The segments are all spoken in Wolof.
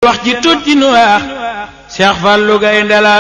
wax ji tuuti nu wax Cheikh Fallou Gaynde la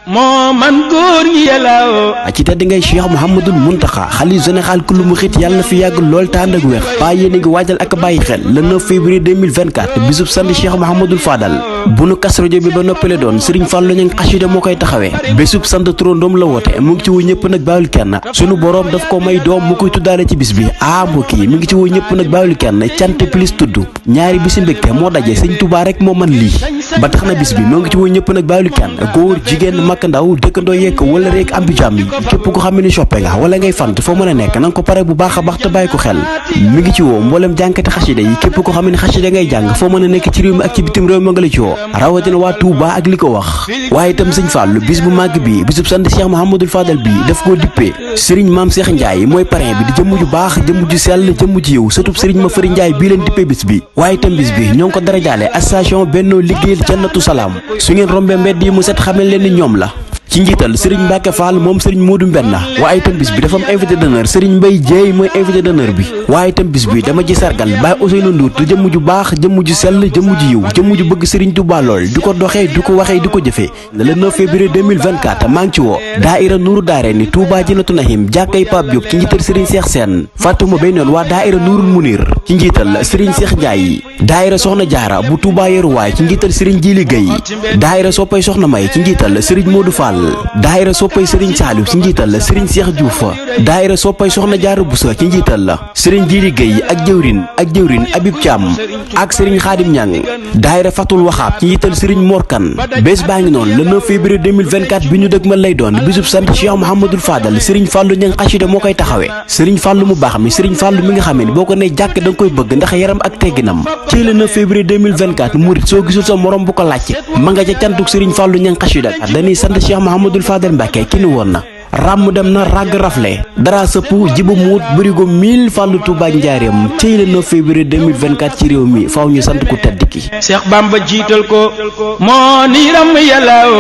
moo man góor ñi yàllaaw. ci tedd ngay Cheikh Mouhamadul Mountakha xalif général kullu muxit yàlla na fi yàgg lool te ànd ak wér ba yéen a ngi waajal ak bàyyi xel le 9 février 2024 bisub sant Cheikh Mouhamadul Fadal bu nu kas rajo bi ba noppale doon Serigne Fallou ñang xasida moo koy taxawee bésub sant turandoom la woote mu ngi ci woo ñëpp nag bàyyul kenn sunu boroom daf ko may doom mu koy tuddaale ci bis bi mbokk yi mi ngi ci woo ñëpp nag bàyyul kenn cant plus tudd ñaari bisi mbégte moo daje Serigne Touba rek moo man lii ba tax na bis bi moo ngi ci woo ñëpp nag bàyyul kenn góor jigéen mag ndaw dëkkandoo yekk wala rek am bi jàmm yi képp ko xam ne soppe nga wala ngay fant foo mën a nekk na nga ko pare bu baax a baax te bàyyi ko xel mi ngi ci woo mboolem jànkati xasida yi képp ko xam ne xasida ngay jàng foo mën a nekk ci réew mi ak ci bitim réew ma nga la ci woo rawatina waa Touba ak li ko wax waaye itam sëñ Fallou bis bu màgg bi bisub sant Cheikh Mouhamadul Fadal bi daf koo dippee Serigne Mame Cheikh Ndiaye mooy parrain bi di jëmm ju baax jëmm ju sell jëmm ju yiw sëtub Serigne Ma Fari Ndiaye bii leen dippee bis bi waaye itam bis bi ñoo ngi ko dara jaale association Benno Liggéeyal Jannatu Salaam su ngeen rombee mbedd yi mu set xamal leen ni ñoom la ci njiital Serigne Mbacke Fall moom Serigne Modou Mbenn waaye itam bis bi dafa am invité d'honneur Serigne Mbaye Dieye mooy invité d'honneur bi waaye itam bis bi dama ci sargal Baye Ousseynou Ndour te jëmm ju baax jëmm ju sell jëmm ju yiw jëmm ju bëgg Serigne Touba lool di ko doxee di ko waxee di ko jëfee le 9 février 2024 maa ngi ci woo daaira Nourou Daarayni Touba Janatu Nahim jàkkay Pape Diop ci njiital Serigne Cheikh Sène fàttuma bay noonu waa daaira Nourul Mounir ci njiital Serigne Cheikh Ndiaye daaira Soxna Jaara bu Touba Yeruwaay ci njiital Serigne Djili Gueye daaira Soppay Soxna May ci njiital Serigne Modou Fall daayira soppay Serigne Saliou ci njiital la Serigne Cheikh Diouf daayira soppay Soxna Jaara Boussa ci njiital la Serigne Djili Gueye ak jëwrin Abib Thiam ak Serigne Khadim Niang daayira Fatul Waxaab ci njiital Serigne Mor Kane bés baa ngi noonu le 9 février 2024 bi ñu dëgmal lay doon bisub sant Cheikh Mouhamadul Fadal Serigne Fallou Niang xasida moo koy taxawee Serigne Fallou mu baax mi Serigne Fallou mi nga xamee ni boo ko ne jàkk da nga koy bëgg ndax yaram ak tegginam ci le 9 février 2024 murit soo gisul sa morom bu ko laajte ma nga ca cantuk Serigne Fallou Niang xasida dañuy sant Cheikh Mouhamadul Fadal Mbacke ki ni woon na ràmm dem na ràgg rafle dara sëpp jiba muut bërigo 1000 Fallou Touba njaareem ci le 9 février 2024 ci réew mi faaw ñu sant ku tedd ki Cheikh Bamba jiital ko moo ni ram yàllaaw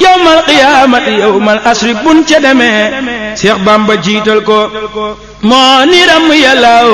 yawmal qiyaamati yawmal asri buñ ca demee Cheikh Bamba jiital ko moo ni ram yàllaaw